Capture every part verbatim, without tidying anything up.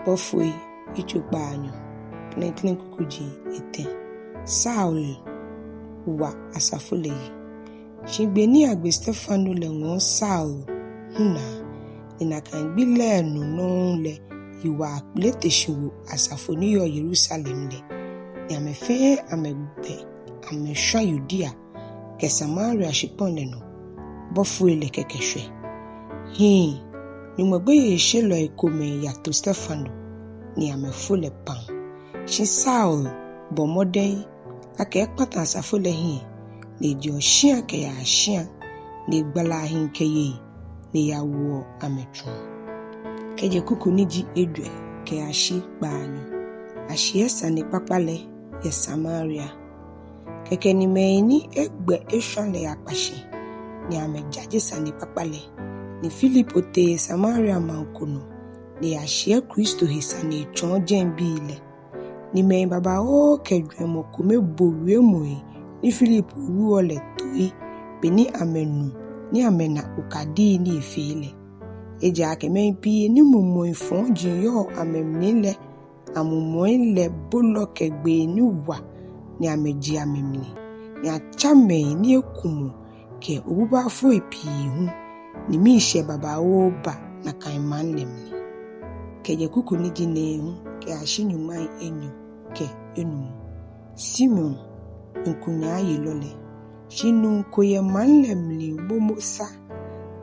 Bɔfoi yitso kpaanyɔ, klɛŋklɛŋ kuku ji etɛ. Saul wa asafo lɛ yi. Shi gbi ni agbe Stefano lɛ ŋɔɔ Saul hu naa, ni nakai gbi lɛ nɔ nɔŋŋ lɛ yiwaa kpele te shi wo asafo ni yɔɔ Yerusalem lɛ, ni amɛ fɛɛ amɛgbɛ amɛshwa Yudea kɛ Samaria shikpɔŋ lɛ nɔ, bɔfoi lɛ kɛkɛ shwɛ. Hii, Nyɔŋmɔ gbeyeishelɔi komɛi yato Stefano, ni amɛfo lɛ pam. Shi Saul bɔ mɔdɛŋ akɛ ekpata asafo lɛ hiɛ, ni ejeɔ shia kɛyaa shia, ni egbala hii kɛ yei, ni eyawoɔ amɛ tsuŋ. Kɛjɛ kuku ni ji ejwɛ kɛyashi kpaanyɔ. Ashiɛ sanekpakpa lɛ yɛ Samaria. Kɛkɛ ni mɛi ni egbɛ eshwa lɛ yakpa shi, ni amɛjaje sanekpakpa lɛ. Ni Filipo tee Samaria maŋ ko nɔ, ni eyashiɛ Kristo he sane etsɔɔ jɛŋbii lɛ. Ni mɛi babaoo kɛ jwɛŋmɔ kome bo wiemɔi ni Filipo wieɔ lɛ toi, beni amɛnu ni amɛna okadii ni efee lɛ. Ejaakɛ mɛi pii ni mumɔi fɔji yɔɔ amɛmli lɛ, amumɔi lɛ bolɔ kɛ gbee ni wa, ni amɛje amɛmli, ni atsa mɛi ni ekumɔ kɛ obubuafoi pii hu, ni miishɛɛ babaoo ba nakai maŋ lɛ mli. Kɛjɛ kuku ni ji nɛɛhu kɛyashi nyɔŋmai enyɔ kɛ enumɔ. Simon, ŋkunyaayelɔ lɛ. Shi nuu ko yɛ maŋ lɛ mli momo sa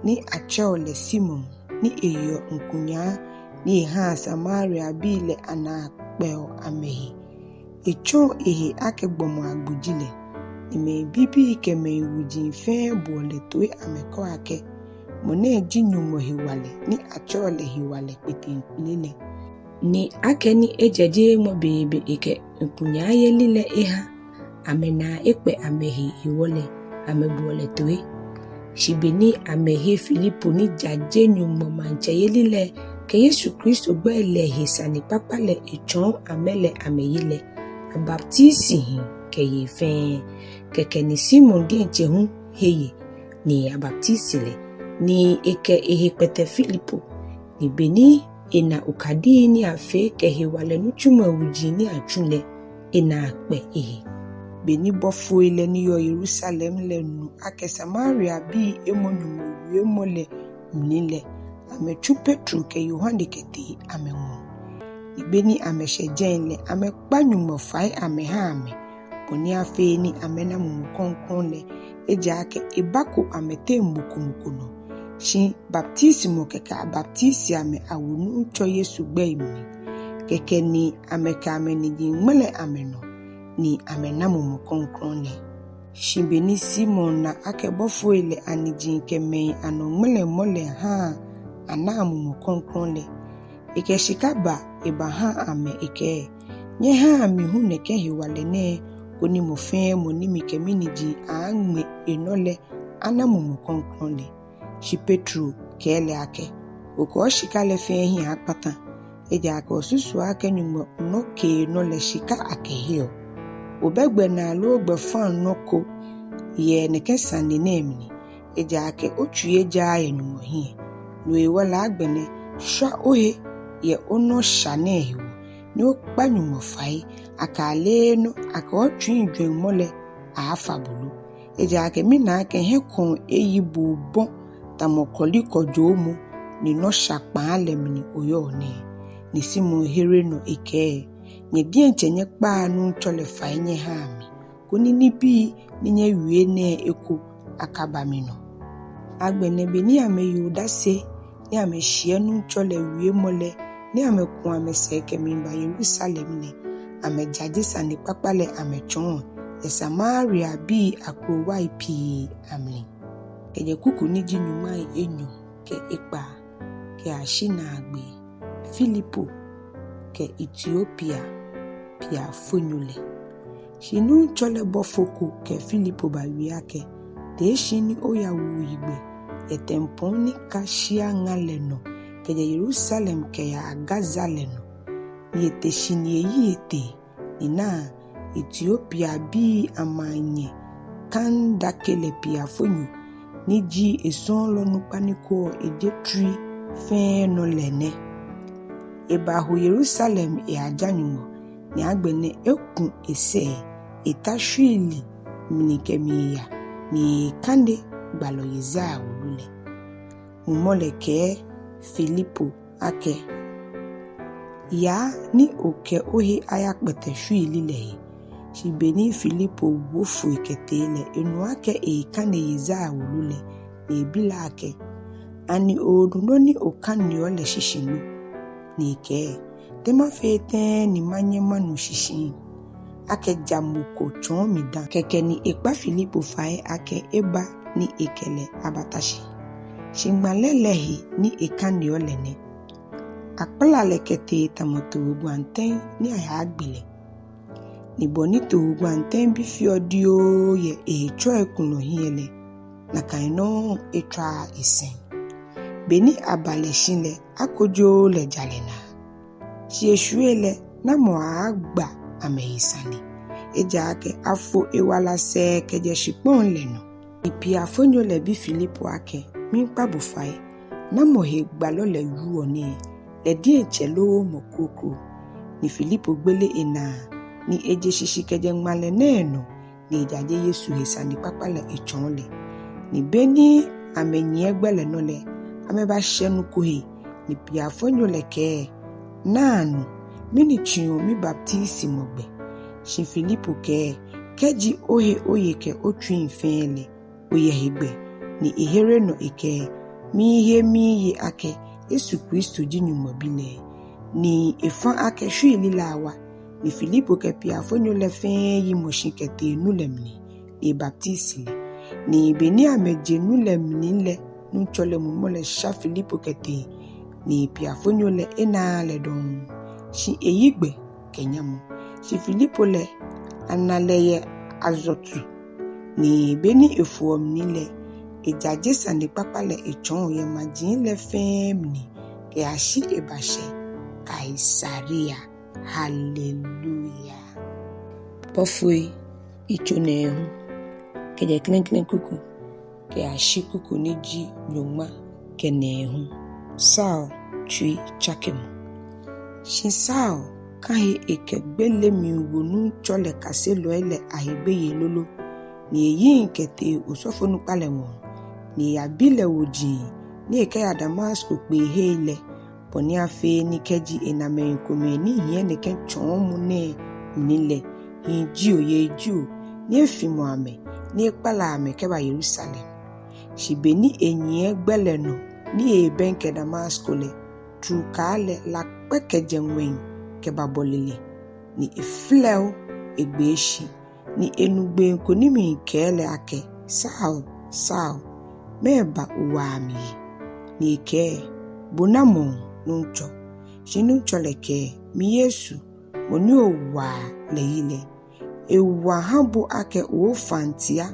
ni atsɛɔ lɛ Simon, ni eyeɔ ŋkunyaa, ni ehaa Samariabii lɛ anaa kpɛɔ amɛhe. Etsɔɔ ehe akɛ gbɔmɔ agbo ji lɛ. Ni mɛi bibii kɛ mɛi wuji fɛɛ boɔ lɛ toi amɛkɛɔ akɛ, mɔ nɛɛ ji Nyɔŋmɔ hewalɛ ni atsɛɔ lɛ hewalɛ kpeteŋkpele lɛ. Ni akɛni ejajeee mɔ beebe ekɛ ŋkunyaayeli lɛ eha amɛnaa ekpɛ amɛhe hewɔ lɛ, amɛboɔ lɛ toi. Shi beni amɛhe Filipo ni jaje Nyɔŋmɔ maŋtsɛyeli lɛ kɛ Yesu Kristo gbɛi lɛ he sanekpakpa lɛ etsɔɔ amɛ lɛ amɛye lɛ, abaptisi hii kɛ yei fɛɛ. Kɛkɛ ni Simon diɛŋtsɛ hu he ye, ni abaptisi lɛ, ni ekɛ ehe kpɛtɛ Filipo. Ni beni ena okadii ni afee kɛ hewalɛ nitsumɔi wuji ni atsu lɛ, enaa kpɛ ehe. Beni bɔfoi lɛ ni yɔɔ Yerusalem lɛ nu akɛ Samariabii emɔ Nyɔŋmɔ wiemɔ lɛ mli lɛ, amɛtsu Petro kɛ Yohane kɛtee amɛŋɔɔ. Ni beni amɛshɛ jɛi lɛ, amɛkpa Nyɔŋmɔ fai amɛha amɛ, bɔni afee ni amɛna Mumɔ Krɔŋkrɔŋ lɛ, ejaakɛ ebako amɛteŋ mɔ ko mɔ ko nɔ. Shi baptisimɔ kɛkɛ abaptisi amɛ awo Nuŋtsɔ Yesu gbɛi mli. Kɛkɛ ni amɛkɛ amɛniji ŋmɛlɛ amɛnɔ, ni amɛna Mumɔ Krɔŋkrɔŋ lɛ. Shi beni Simon na akɛ bɔfoi lɛ aniji kɛ mɛi anɔ ŋmɛlɛmɔ lɛ haa anaa Mumɔ Krɔŋkrɔŋ lɛ, ekɛ shika ba ebaha amɛ ekɛɛ, nyɛhaa mi hu nɛkɛ hewalɛ nɛɛ, koni mɔ fɛɛ mɔ ni mikɛ miniji aaaŋmɛ enɔ lɛ ana Mumɔ Krɔŋkrɔŋ lɛ. Shi Petro kɛɛ lɛ akɛ, okɛ oshika lɛ fɛɛ hiɛ akpata, ejaakɛ osusuɔ akɛ Nyɔŋmɔ nɔkeenɔ lɛ shika akɛheɔ. Obɛ gbɛnaa loo gbɛfaŋ nɔ ko yɛ nɛkɛ sane nɛɛ mli, ejaakɛ otsui ejaaa yɛ Nyɔŋmɔ hiɛ. No hewɔ lɛ agbɛnɛ, shwa ohe yɛ onɔsha nɛɛ hewɔ, ni okpa Nyɔŋmɔ fai, akɛ aleenɔ akɛ otsui jwɛŋmɔ lɛ aaafa bo lo. Ejaakɛ mina akɛ hiɛkɔɔ eyi bo obɔ tamɔ kɔli kɔjɔɔmɔ, ni nɔsha kpaa lɛ mli oyɔɔ nɛɛ. Ni Simon here nɔ ekɛɛ, nyɛ diɛŋtsɛ nyɛkpaa Nuŋtsɔ lɛ fai nyɛhaa mi, koni nibii ni nyɛwie nɛɛ eko akaba minɔ. Agbɛnɛ beni amɛye odase ni amɛshiɛ Nuŋtsɔ lɛ wiemɔ lɛ, ni amɛku amɛsɛɛ kɛmiiba Yerusalem lɛ, amɛjaje sanekpakpa lɛ amɛtsɔɔ yɛ Samariabii akrowai pii amli. Kɛjɛ kuku ni ji nyɔŋmai enyɔ kɛ ekpaa kɛyashi naagbee. Filipo kɛ Etiopia piafonyo lɛ. Shi Nuŋtsɔ lɛ bɔfo ko kɛ Filipo bawie akɛ, tee shi ni oyawu oyigbɛ yɛ tɛmpɔŋ ni ka shia ŋa lɛ nɔ kɛjɛ Yerusalem kɛyaa Gaza lɛ nɔ. Ni ete shi ni eyi etee, ni naa, Etiopiabii amaŋnyɛ Kandake lɛ piafonyo ni ji esɔɔlɔ nukpa ni kwɛɔ ejetri fɛɛ nɔ lɛ nɛ. Ebaho Yerusalem eyaja Nyɔŋmɔ, ni agbɛnɛ eku esɛɛ eta shwiili mli kɛmiiya, ni ekane gbalɔ Yesaia wolo lɛ. Mumɔ lɛ kɛɛ Filipo akɛ, yaa ni okɛ ohe ayakpɛtɛ shwiili lɛ he. Shi beni Filipo wo foi kɛtee lɛ, enu akɛ ekane Yesaia wolo lɛ, ni ebi lɛ akɛ, ani oonu nɔ ni okaneɔ lɛ shishi lo? Ni ekɛɛ, te mafee tɛŋŋ ni manyɛ manu shishi? Akɛ ja mɔ ko tsɔɔ mi dã. Kɛkɛ ni ekpa Filipo fai akɛ eba ni ekɛ lɛ abata shi. Shi ŋmalɛ lɛ he ni ekaneɔ lɛ nɛ. Akpala lɛ kɛtee tamɔ too gwantɛŋ ni ayaagbe lɛ. Ni bɔ ni too gwantɛŋbi feɔ dioo yɛ ehetsɔi kulɔ hiɛ lɛ, nakai nɔŋŋ etswaaa esɛŋ. Beni aba lɛ shi lɛ, akojooo lɛ jalɛ naa. Shi eshwiei lɛ, namɔ aaagba amɛhe sane? Ejaakɛ afo ewala sɛɛ kɛjɛ shikpɔŋ lɛ nɔ. Ni piafonyo lɛ bi Filipo akɛ, miikpa bo fai, namɔ he gbalɔ lɛ wieɔ nɛɛ? Lɛ diɛŋtsɛ loo mɔ kroko? Ni Filipo gbele enaa, ni eje shishi kɛjɛ ŋmalɛ nɛɛ nɔ, ni ejaje Yesu he sanekpakpa lɛ etsɔɔ lɛ. Ni beni amɛnyiɛ gbɛ lɛ nɔ lɛ, amɛbashɛ nu ko he, ni piafonyo lɛ kɛɛ, naa nu, mɛni tsiɔ mibaptisimɔ gbɛ? Shi Filipo kɛɛ, kɛji ohe oye kɛ otsui fɛɛ lɛ, oyɛ hegbɛ. Ni ehere nɔ ekɛɛ, miihe miiye akɛ Yesu Kristo ji Nyɔŋmɔ Bi lɛ. Ni efã akɛ shwiili lɛ awa. Ni Filipo kɛ piafonyo lɛ fɛɛ yimɔ shi kɛtee nu lɛ mli, ni ebaptisi lɛ. Ni beni amɛje nu lɛ mli lɛ, Nuŋtsɔ lɛ Mumɔ lɛ sha Filipo kɛtee, ni piafonyo lɛ enaaa lɛ dɔŋŋ, shi eyi gbɛ kɛ nyamɔ. Shi Filipo lɛ, ana lɛ yɛ Azotu. Ni beni efoɔ mli lɛ, ejaje sanekpakpa lɛ etsɔɔ yɛ maji lɛ fɛɛ mli kɛyashi ebashɛ Kaisarea. Haleluya. Bɔfoi yitso nɛɛhu, kɛjɛ klɛŋklɛŋ kuku kɛyashi kuku ni ji nyɔŋma kɛ nɛɛhu. Saul tsuitsakemɔ. Shi Saul kã he ekɛ gbele miiwo Nuŋtsɔ lɛ kaselɔi lɛ ahe gbeyei lolo, ni eyiŋ kɛtee osɔfonukpa lɛ ŋɔɔ, ni eyabi lɛ woji ni ekɛya Damasko kpeehei lɛ, bɔ ni afee ni kɛji ena mɛi komɛi ni hiɛ nɛkɛ tsɔɔmɔ nɛɛ mli lɛ, hii jio, yei jio, ni efimɔ amɛ, ni ekpala amɛ kɛba Yerusalem. Shi beni enyiɛ gbɛ lɛ nɔ ni ebɛŋkɛ Damasko lɛ, trukaa lɛ la kpɛ kɛjɛ ŋwɛi kɛbabɔle lɛ, ni eflɛo egbee shi, ni enu gbee ko ni miikɛɛ lɛ akɛ, Saul, Saul, mɛɛba owaa mi yi? Ni ekɛɛ, bo namɔŋ, Nuŋtsɔ? Shi Nuŋtsɔ lɛ kɛɛ, mi Yesu, mɔ ni owaa lɛ yi lɛ. Ewa ha bo akɛ oofã ntia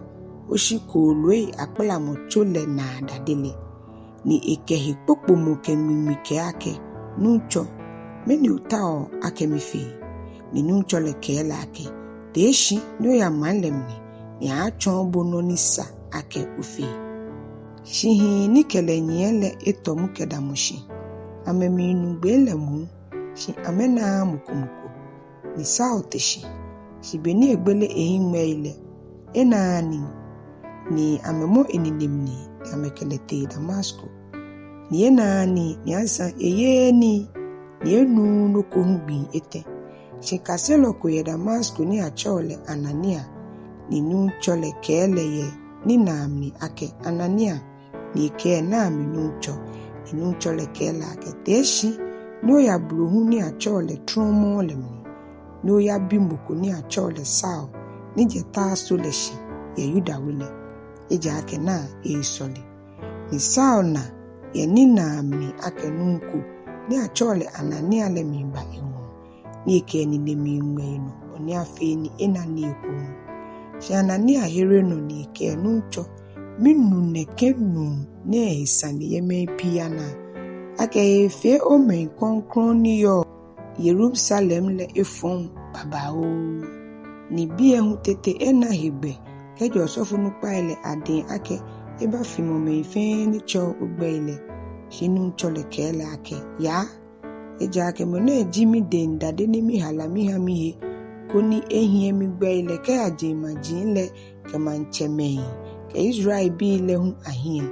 oshi kooloi akpalamɔtso lɛ naa dade lɛ. Ni ekɛ hekpokpomɔ kɛ ŋmiŋmi kɛɛ akɛ, Nuŋtsɔ, mɛni otaoɔ akɛ mifee? Ni Nuŋtsɔ lɛ kɛɛ lɛ akɛ, tee shi ni oya maŋ lɛ mli, ni aaatsɔɔ bo nɔ ni sa akɛ ofee. Shi hii ni kɛ lɛ nyiɛ lɛ etɔ mu kɛdamɔ shi. Amɛmiinu gbee lɛ moŋ, shi amɛnaaa mɔ ko mɔ ko. Ni Saul te shi, shi beni egbele ehiŋmɛii lɛ, enaaa nii, ni amɛmɔ enine mli, ni amɛkɛ lɛ tee Damasko. Ni enaaa nii, ni asaŋ eyeee nii, ni enuuu nɔ ko hu gbii etɛ. Shi kaselɔ ko yɛ Damasko ni atsɛɔ lɛ Anania, ni Nuŋtsɔ lɛ kɛɛ lɛ yɛ ninaa mli akɛ, Anania. Ni ekɛɛ, naa mi, Nuŋtsɔ. Ni Nuŋtsɔ lɛ kɛɛ lɛ akɛ, tee shi ni oya blohu ni atsɛɔ lɛ Trɔmɔɔ lɛ mli, ni oyabi mɔ ko ni atsɛɔ lɛ Saul, ni jɛ Tarso lɛ shi yɛ Yuda we lɛ, ejaakɛ naa, eesɔle. Ni Saul na yɛ ninaa mli akɛ nuu ko ni atsɛɔ lɛ Anania lɛ miiba eŋɔɔ, ni ekɛ enine miiŋmɛ enɔ, bɔ ni afee ni ena nii ekoŋŋ. Shi Anania here nɔ ni ekɛɛ, Nuŋtsɔ, minu nɛkɛ nuu nɛɛ he sane yɛ mɛi pii anaa, akɛ eefee omɛi krɔŋkrɔŋi ni yɔɔ Yerusalem lɛ efɔŋ babaoo. Ni biɛ hu tete ena hegbɛ kɛjɛ osɔfonukpai lɛ adɛŋ akɛ ebafimɔ mɛi fɛɛ ni tsɛɔ ogbɛi lɛ. Shi Nuŋtsɔ lɛ kɛɛ lɛ akɛ, Yaa! Ejaakɛ mɔ nɛ ji midɛŋ dade ni mihala miha mihe, koni ehiɛ migbɛi lɛ kɛya jeŋmaji lɛ kɛ maŋtsɛmɛi kɛ Israelbii lɛ hu ahiɛ.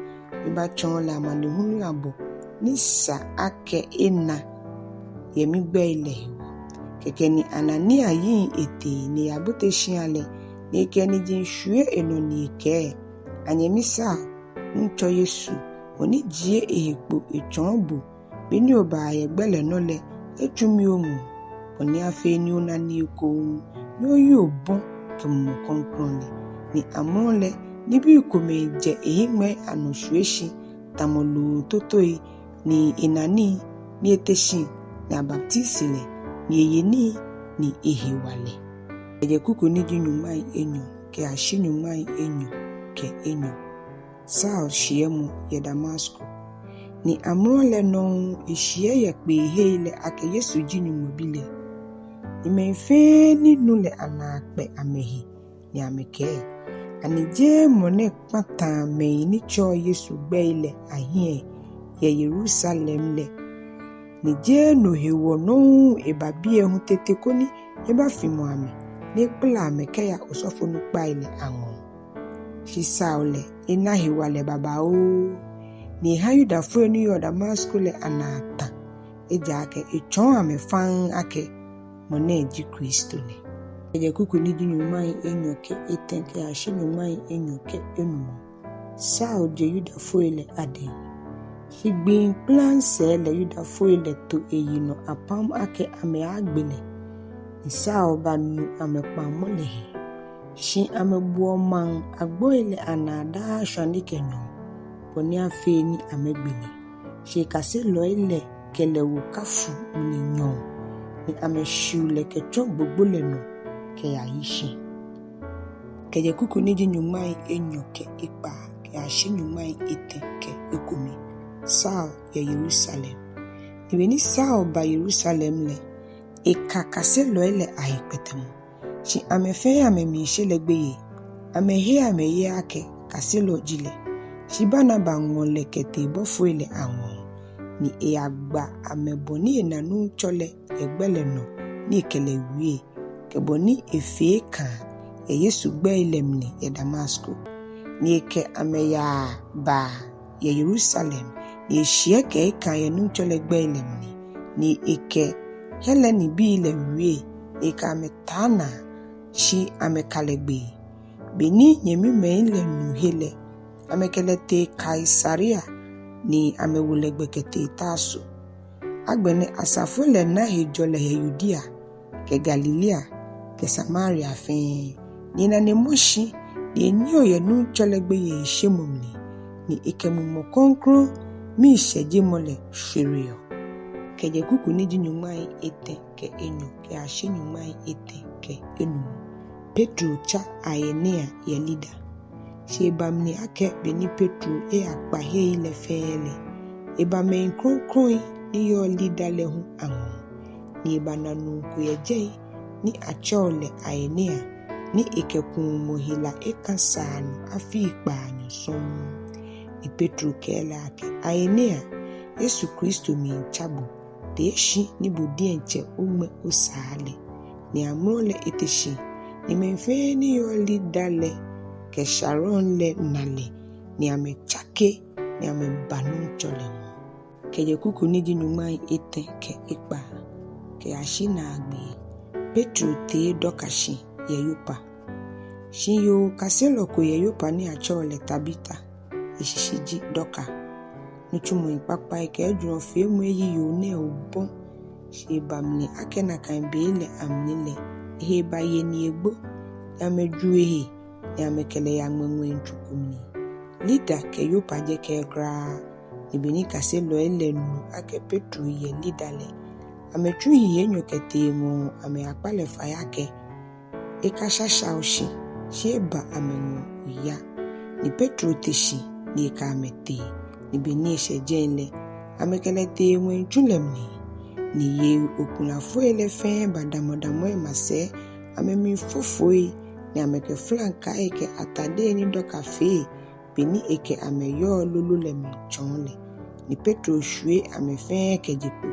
Mibatsɔɔ lɛ amanehulu abɔ ni sa akɛ ena yɛ migbɛi lɛ hewɔ. Kɛkɛ ni Anania yiŋ etee ni eyabote shia lɛ, ni ekɛ eniji shwie enɔ ni ekɛɛ, Anyɛmi Saul, Nuŋtsɔ Yesu, mɔ ni jie ehe kpo etsɔɔ bo be ni obaa yɛ gbɛ lɛ nɔ lɛ, etsu mi oŋɔɔ, bɔ ni afee ni ona nii ekoŋŋ, ni oyi obɔ kɛ Mumɔ Krɔŋkrɔŋ lɛ. Ni amrɔ lɛ, nibii komɛi jɛ ehiŋmɛi anɔ shwie shi, tamɔ loo totoi, ni ena nii, ni ete shi, ni abaptisi lɛ, ni eye nii, ni ehe wa lɛ. Kɛjɛ kuku ni ji nyɔŋmai enyɔ kɛyashi nyɔŋmai enyɔ kɛ enyɔ. Saul shiɛmɔ yɛ Damasko. Ni amrɔ lɛ nɔŋŋ eshiɛ yɛ kpeehei lɛ akɛ Yesu ji Nyɔŋmɔ Bi lɛ. Ni mɛi fɛɛ ni nu lɛ anaa kpɛ amɛhe, ni amɛkɛɛ, Ani jeee mɔ nɛ kpataa mɛi ni tsɛɔ Yesu gbɛi lɛ ahiɛ yɛ Yerusalem lɛ? Ni jeee no hewɔ nɔŋŋ eba biɛ hu tete koni ebafimɔ amɛ, ni ekpala amɛ kɛya osɔfonukpai lɛ aŋɔɔ? Shi Saul lɛ, ena hewalɛ babaoo, ni eha Yudafoi ni yɔɔ Damasko lɛ anaa ta, ejaakɛ etsɔɔ amɛ faŋŋ akɛ mɔ nɛ ji Kristo lɛ. Kɛjɛ kuku ni ji nyɔŋmai enyɔ kɛ etɛ kɛyashi nyɔŋmai enyɔ kɛ enumɔ. Saul je Yudafoi lɛ adɛŋ. Shi gbii kplaŋŋ sɛɛ lɛ Yudafoi lɛ to eyinɔ apam akɛ amɛaagbe lɛ. Ni Saul banu amɛkpaŋmɔ lɛ he. Shi amɛbuɔ maŋ agboi lɛ anaa daa shwane kɛ nyɔɔŋ, bɔ ni afee ni amɛgbe lɛ. Shi ekaselɔi lɛ kɛ lɛ wo kafu mli nyɔɔŋ, ni amɛshiu lɛ kɛtsɔ gbogbo lɛ nɔ kɛyayi shi. Kɛjɛ kuku ni ji nyɔŋmai enyɔ kɛ ekpaa kɛyashi nyɔŋmai etɛ kɛ ekome. Saul yɛ Yerusalem. Ni be ni Saul ba Yerusalem lɛ, eka kaselɔi lɛ ahe kpɛtɛmɔ. Shi amɛ fɛɛ amɛmiishe lɛ gbeyei, amɛheee amɛyeee akɛ kaselɔ ji lɛ. Shi Barnaba ŋɔ lɛ kɛtee bɔfoi lɛ aŋɔɔ, ni eyagba amɛ bɔ ni ena Nuŋtsɔ lɛ yɛ gbɛ lɛ nɔ ni ekɛ lɛ wie, kɛ bɔ ni efee ekaa yɛ Yesu gbɛi lɛ mli yɛ Damasko. Ni ekɛ amɛ yaa baa yɛ Yerusalem, ni eshiɛ kɛ ekaa yɛ Nuŋtsɔ lɛ gbɛi lɛ mli, ni ekɛ Helenibii lɛ wie, ni ekɛ amɛ taa naa, shi amɛka lɛ gbee. Be ni nyɛmimɛi lɛ nu he lɛ, amɛkɛ lɛ tee Kaisarea, ni amɛwo lɛ gbɛ kɛtee Tarso. Agbɛnɛ asafo lɛ na hejɔlɛ yɛ Yudea, kɛ Galilea, kɛ Samaria fɛɛ. Ni enane mɔ shi, ni enyiɛɔ yɛ Nuŋtsɔ lɛ gbeyeishemɔ mli, ni ekɛ Mumɔ Krɔŋkrɔŋ miishɛjemɔ lɛ shwereɔ. Kɛjɛ kuku ni ji nyɔŋmai etɛ kɛ enyɔ kɛyashi nyɔŋmai etɛ kɛ enumɔ. Petro tsa Ainea yɛ Lida. Shi eba mli akɛ be ni Petro eyakpa hei lɛ fɛɛ lɛ, eba mɛi krɔŋkrɔŋi ni yɔɔ Lida lɛ hu aŋɔɔ. Ni ebana nuu ko yɛ jɛi ni atsɛɔ lɛ Ainea, ni ekɛ kuumɔ hela eka saa nɔ afii kpaanyɔ sɔŋŋ. Ni Petro kɛɛ lɛ akɛ, Ainea, Yesu Kristo miitsa bo, tee shi ni bo diɛŋtsɛ oŋmɛ osaa lɛ. Ni amrɔ lɛ ete shi, ni mɛi fɛɛ ni yɔɔ Lida lɛ kɛ Sharon lɛ na lɛ, ni amɛtsake, ni amɛba Nuŋtsɔ lɛ ŋɔɔ. Kɛjɛ kuku ni ji nyɔŋmai etɛ kɛ ekpaa kɛyashi naagbee. Petro tee Dorka shi yɛ Yopa. Shi yoo kaselɔ ko yɛ Yopa ni atsɛɔ lɛ Tabita, eshishi ji Dorka. Nitsumɔi kpakpai kɛ ejurɔfeemɔ eyi yoo nɛɛ obɔ. Shi eba mli akɛ nakai bei lɛ amli lɛ, ehe baye ni egbo, ni amɛju ehe, ni amɛkɛ lɛ yaŋmɛ ŋwɛitsu ko mli. Lida kɛ Yopa jɛkɛɛɛ kwraa. Ni be ni kaselɔi lɛ nu akɛ Petro yɛ Lida lɛ, amɛtsu hii enyɔ kɛtee eŋɔɔ amɛyakpa lɛ fai akɛ, ekashashao shi, shi eba amɛŋɔɔ oya. Ni Petro te shi, ni ekɛ amɛ tee. Ni be ni eshɛ jɛi lɛ, amɛkɛ lɛ tee ŋwɛitsu lɛ mli. Ni yei okulafoi lɛ fɛɛ badamɔdamɔi masɛi, amɛmli fofoi, ni amɛkɛ flaŋkai kɛ atadei ni Dorka fee be ni ekɛ amɛ yɔɔ lolo lɛ mli tsɔɔ lɛ. Ni Petro shwie amɛ fɛɛ kɛje kpo,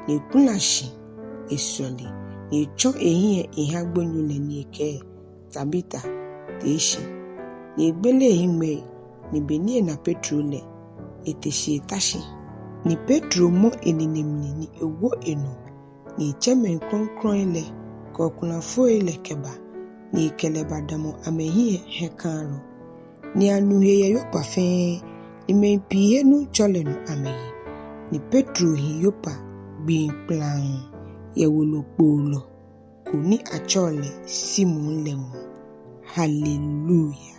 ni ekula shi esɔle, ni etsɔ ehiɛ eha gbonyo lɛ ni ekɛɛ, Tabita, tee shi. Ni egbele ehiŋmɛii, ni be ni ena Petro lɛ, ete shi eta shi. Ni Petro mɔ enine mli ni ewo enɔ, ni etsɛ mɛi krɔŋkrɔŋi lɛ kɛ okulafoi lɛ kɛba, ni ekɛ lɛ badamɔ amɛhiɛ hiɛkãalɔ. Ni anu he yɛ Yopa fɛɛ, ni mɛi pii he Nuŋtsɔ lɛ nɔ amɛye. Ni Petro hi Yopa gbii kplaŋŋ yɛ wolo kpoolɔ ko ni atsɛɔ lɛ Simon lɛ ŋɔɔ. Haleluya.